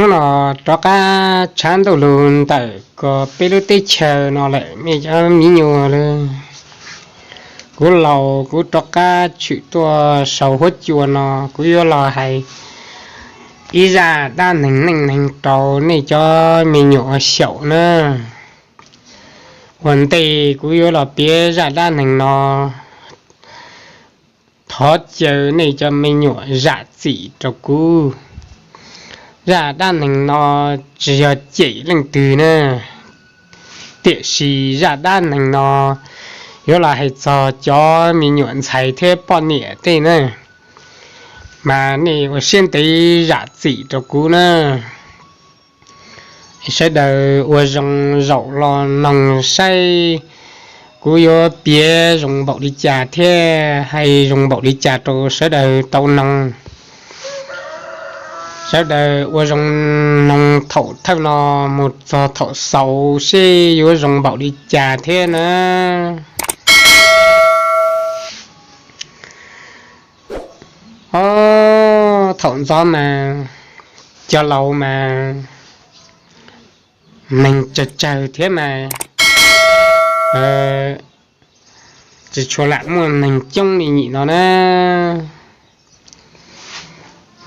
Hnub no rov qab tshab ntuj lug ntawm ko peb lub teb chaws no lawm nej cov me nyuam lawm. Kuv laus kuv rov qab tshwm tuaj saum huab cua no, kuv yuav los hais ib zaj dab neeg neej neeg rau nej cov me nyuam ua xyaum na. Ua ntej kuv yuav los piav zaj dab neeg no, thov caw nej cov me nyuam zam txim rau kuv. Zaj dab neeg no tsis yog cem leej twg na, tiam sis zaj dab neeg no yuav los hais txog cov me nyuam ntxhais thiab poj niam tej na, mas nej ua siab ntev zam txim rau kuv na. Sawv daws ua zoo zaum los noog saib kuv yuav piav zoo npaum li cas thiab hais zoo npaum li cas rau sawv daws tau noog. Sawv daws ua zoo noog thaum thawj no mus txog thaum xaus seb yuav zoo npaum li cas thiab na. Ob, thaum ntxov mas cov laus mas neeg tsawg tsawg thiab mas tsis tshua lam muaj neeg coob li nyim no na.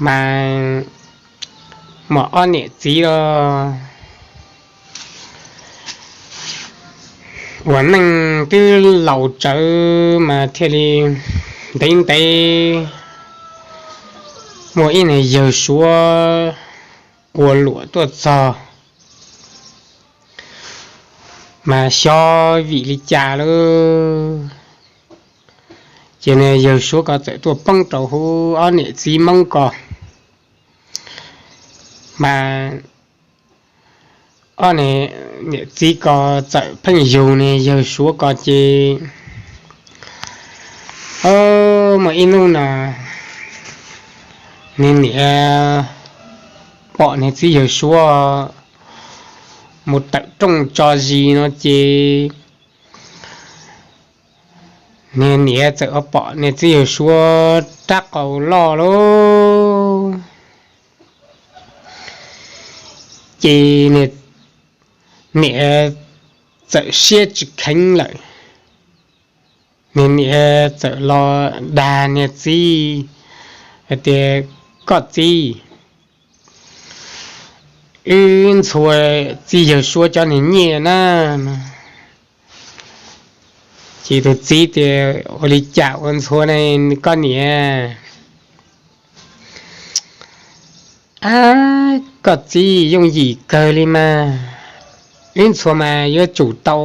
Mas muaj ob niam txiv los uas neej twb laus tsawv mas thiaj li ntev ntev muaj ib niag yawg Suav ua luam tuaj txog, mas xyov vim li cas lawm, ces niag yawg Suav ko txawm tuaj poob rau hauv ob niam txiv Hmoob ko. Mas ob niam txiv ko txawm pheej yug niag yawg Suav ko ces, o, muaj ib hnub no niag niam pom niag txiv yawg Suav mus tawm rooj tso zis no ces niag niam txawm pom niag txiv yawg Suav rab qau loj lauj. Ces niam txawm siab tsis kheev lawm, niag niam txawm los dag niag txiv hais tias, koj txiv, wb ntxhua txiv yawg Suav cov niag nyiaj na. Ces tus txiv tias, ua li cas ua ntxhua ne koj niam? A, koj txiv, yooj yim kawg li mas. Wb ntxhua mas yuav tsum tau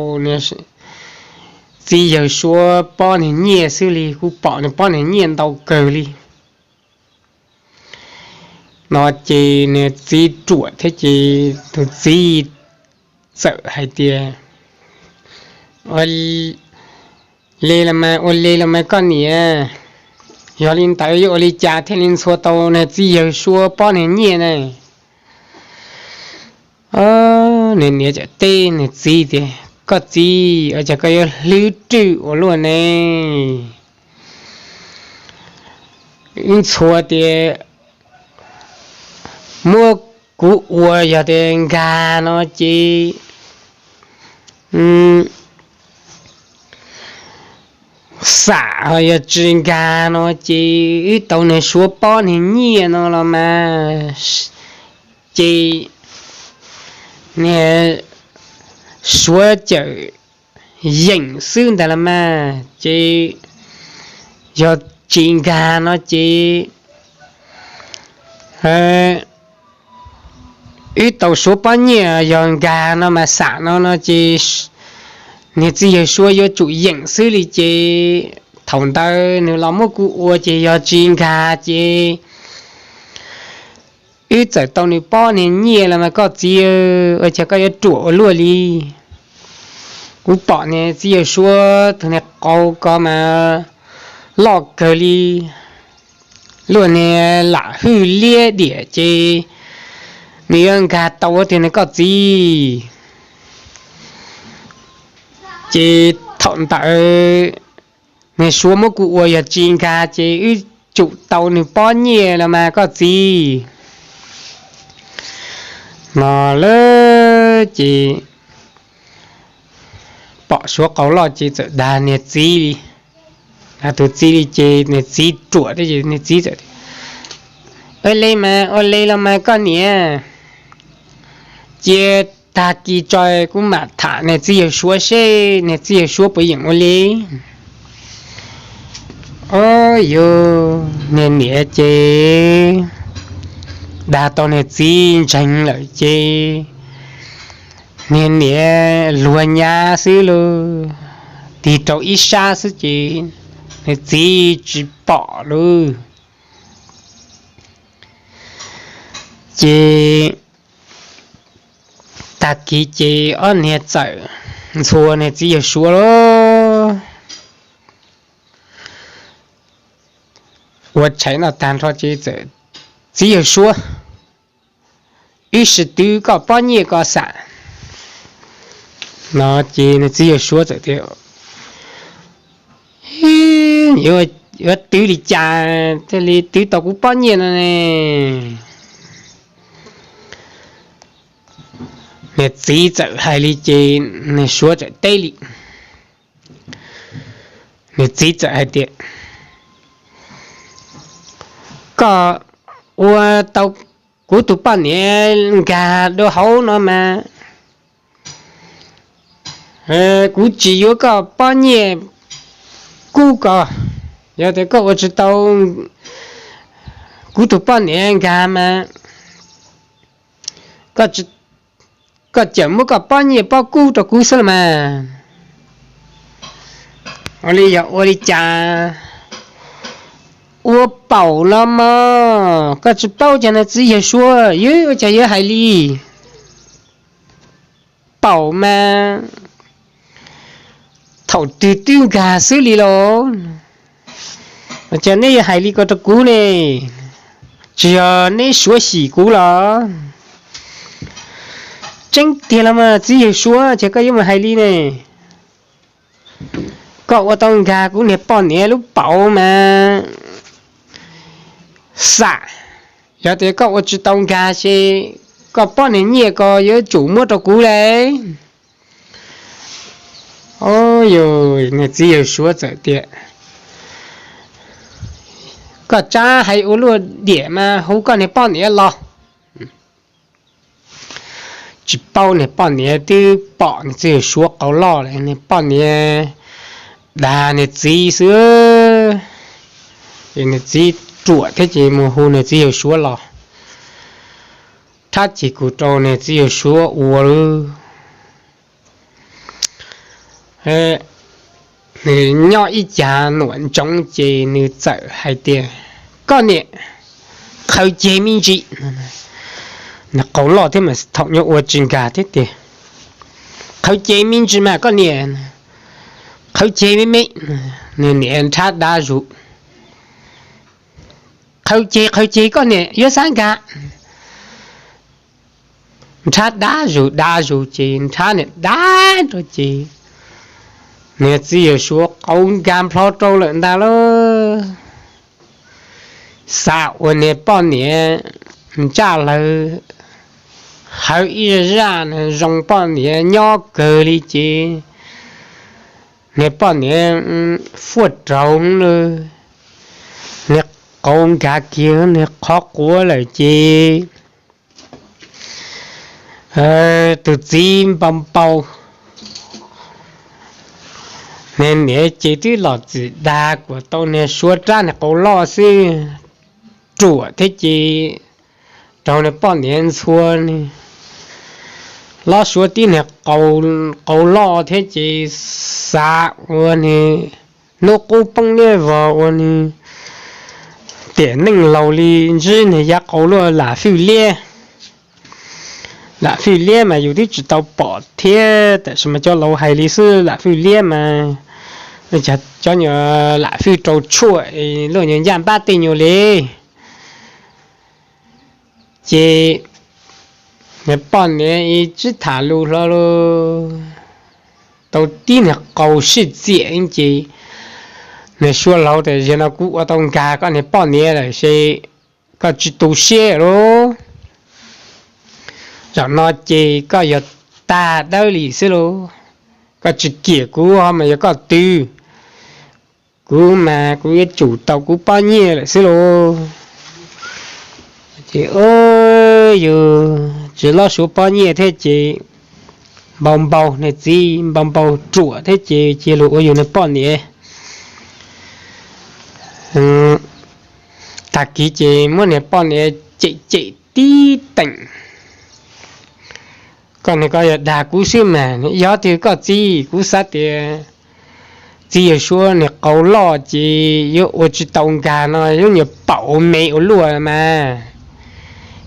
txiv yawg Suav pob niag nyiaj xwb li, kuv pom nws pob niag nyiaj ntau kawg li. No ces nws txiv ruam thiab ces tus txiv txawm hais tias, ua li los mas, ua li los mas koj niam, yog li ntawd yuav ua li cas thiaj li ntxhua tau nws txiv yawg Suav pob niag nyiaj ne? Nws niam txawm teb nws txiv tias, koj txiv, ua cas koj yuav hlwb rwj ua luaj ne? Wb ntxhua tias muab kuv ua yog tias nkag no ces xam, ho yog tsis nkag no ces wb tau niag Suav pob niag nyiaj no los mas, ces niag Suav cawm yeem xwb ntag los mas, ces yog tsis nkag no ces wb tau Suav pob nyiaj, yog nkag no mas xam no no ces niag txiv yawg Suav yuav tsum yeem xwb li ces thaum ntawd nws los muab kuv ua ces yog tsis nkag ces wb txawm tau nws pob niag nyiaj los mas koj txiv, ua cas koj yuav ruam ua luaj li? Kuv pom niag txiv yawg Suav tus niag qau ko mas loj kawg li, luaj niag lam hwj liab diam ces nws yuav nkag tau tiag nws koj txiv. Ces thaum ntawd niag Suav muab kuv ua yog tsis nkag ces wb tsum tau nws pob nyiaj los mas koj txiv. no lawm ces pom suav qau loj ces txawm dag niag txiv li. Dag tus txiv li ces niag txiv ruam thiab ces niag txiv txawm tias, Ua li mas, ua li los mas koj niam, cia tag kis tso kuv mam tham niag txiv yawg suav seb niag txiv yawg suav puas yeem ua li. Au yog niag niam ces dag tau niag txiv ntseeg lawm ces niag niam luag nyab xwb lauj, tig rau ib sab xwb ces niag txiv tsis pom lauj. Ces tag kis ces ob niag txawm ntxhua niag txiv yawg suav lauj. Ua tshais noj tag nrho ces txawm, Txiv yawg suav, wb sim twv koj pob nyiaj ko xam. No ces niag txiv yawg suav txawm tias, Yuav twv li cas thiaj li twv tau kuv pob nyiaj no ne? Niag txiv txawm hais li ces niag suav txawm teb li. Niag txiv txawm hais tias, Koj ua tau kuv tus poj niam nkag dua hauv no mas kuv tsis yuav koj pob nyiaj kub ko. Yog tias koj ua tsis tau kuv tus poj niam nkag mas koj cawm muab koj pob nyiaj pob kub rau kuv xwb los mas. Ua li yog ua li cas? Ua paum los mas koj tsis paub cas niag txiv yawg suav, ua cas yuav hais li. Paum mas thaum twg twb nkag xwb li lauj. Ua cas neb yuav hais li ko rau kuv ne? Tsis yog neb suav xyim kuv los? Tseeb tiag los mas txiv yawg suav, cas koj yuav mus hais li ne? Koj ua tau nkag kuv niag poj niam lub paum mas xam. Yog tias koj ua tsis tau nkag ces koj pob niag nyiaj ko yuav tsum muab rau kuv lauj. Au yog niag txiv yawg suav txawm tias, Koj tsab hais ua luaj diam mas hu koj niag poj niam los. Tsis paub niag poj niam twb pom niag txiv yawg suav qau loj lawm, niag poj niam dag niag txiv xwb. Ces niag txiv ruam thiab ces mus hu niag txiv yawg suav los, rhab ceg kuv rau niag txiv yawg suav ua lauj. Nws nyob ib cag nuam ntsoov ces nws txawm hais tias, Koj niam, qhawv ceg me ntsis. Nws qau loj thiab mas thaum nyob ua tsis nkag thiab tiag. Qhawv ceg me ntsis mas koj niam, qhawv ceg me me. Nws niam nrhab dab zus, Qhawv ceg, qhawv ceg, koj niam yuav xav nkag. Nrhab dab zus dab zus ces nrhab niam dab rau ces niag txiv yawg suav qau nkag nplho rau lawm ntag lauj. Xav ua niag poj niam ntsaj lawv, hawv ib zaj zoo poj niam nyob kawg li ces niag poj niam fuaj raug lawm, niag qau nkag kiag niag qhov quav lawm ces tus txiv npau npau, niag niam ces twb los txim dag kuas tau niag suav rab niag qau loj xwb, ruam thiab ces raug niag poj niam ntxhua, niag lob suav tib niag qau loj thiab ces xav ua niag hnub qub poob liab vog ua niag tiam neej laus li ntsib niag yav qau luaj lam fwj liab. Lam fwj liab mas yus twb tsis tau pom thiab, tab sis mas cov laus hais li xwb, lam fwj liab mas cov nyuag lam fwj rau tshuaj luaj nyuag ncaj npab tej nyuag li. Ces niag poj niam ib tsib tham lus hlo lauj, tau tib niag qau sib txiam ces niag suav laus tias, Zaum no kuv ua tau nkag koj niag poj niam lawm ces koj tsis tu siab lauj. Tam no ces koj yog tag dawb li xwb lauj. Koj tsis kiam kuv ho mas yog koj twg, kuv mas kuv yuav tsum tau kuv pob nyiaj lawm xwb lauj. Ces yus tsis loj suav pob nyiaj thiab ces npau npau, nws txiv npau npau ruam thiab ces cia li ua yus niag poj niam. Tag kis ces muab niag poj niam cem cem tib teem. Koj niag, koj yog dag kuv xwb mas, yog twg koj txiv? Kuv xav tias txiv yawg suav niag qau loj ces yuav ua tsis tau nkag no, yuav nyuam paum me ua luaj mas.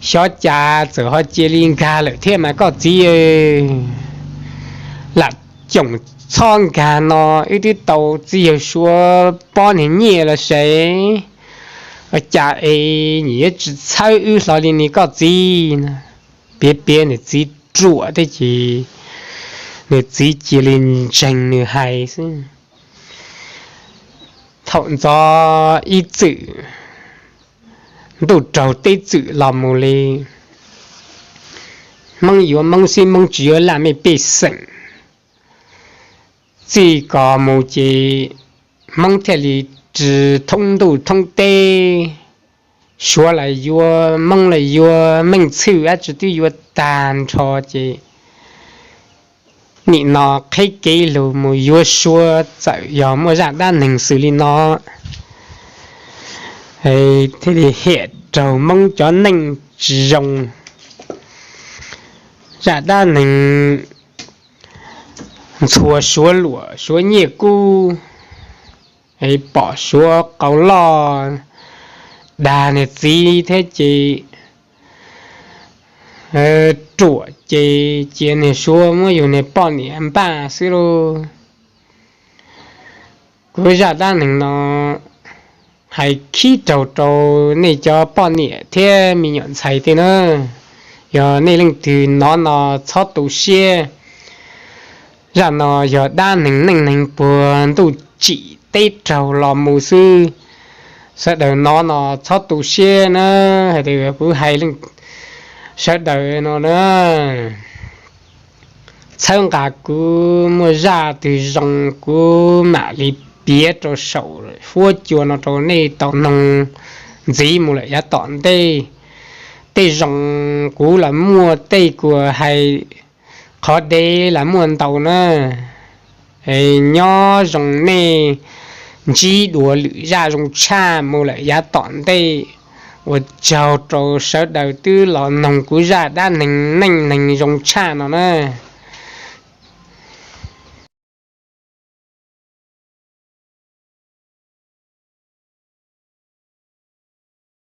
Xyov cas txawm ho cia li nkag lawm thiab mas koj txiv. Lam coom txhob nkag no, wb twb tau txiv yawg suav pob niag nyiaj los sev, cas es nyias yuav tsis txhawb wb hlo li ne koj txiv? Piav piav nws txiv ruam thiab ces nws txiv cia li ntseeg nws hais xwb. Thaum ntxov ib txwm, ntuj raug teb txwm los mus li, Hmoob yuav Hmoob xwb, Hmoob tsis yuav laj mej pej xeem. Txij ko mus ces Hmoob thiaj li thoob ntuj thoob teb, suav los yuav, Hmoob los yuav, meej txwj dab tsi twb yuav tag nrho ces nim no qheb kev lug mus yuav suav txawm yog muaj zaj dab neeg xws li no, thiaj li hiam raug Hmoob cov neej tsis zoo. Zaj dab neeg ntxhua suav luam suav nyiaj kub, pom suav qau loj dag niag txiv thiab ces ruam ces cia niag suav muab yus niag poj niam npaj xwb lauj. Kuv zaj dab neeg no hais khib raug rau nej cov poj niam thiab me nyuam ntxhais tej na. Yog nej leej twg hnov no txhob tu siab. Zaj no yog dab neeg neej neeg puag ntuj tsim teb raug los mus xwb. Sawv daws hnov no txhob tu siab na, hais tias kuv hais sawv daws no na. Txhawb nqa kuv, muaj zaj twg zoo kuv mam li piav rau saum huab cua no rau nej tau noog ntxiv mus lawm yav tom ntej. Tej zoo kuv los muaj, tej kuv hais qhov dev los muaj ntau na. Nyob zoo nej ntsib dua lwm zaj zoo tshaj mus lawm yav tom ntej. Ua tsaug rau sawv daws twb los noog kuv zaj dab neeg neej neeg zoo tshaj no na.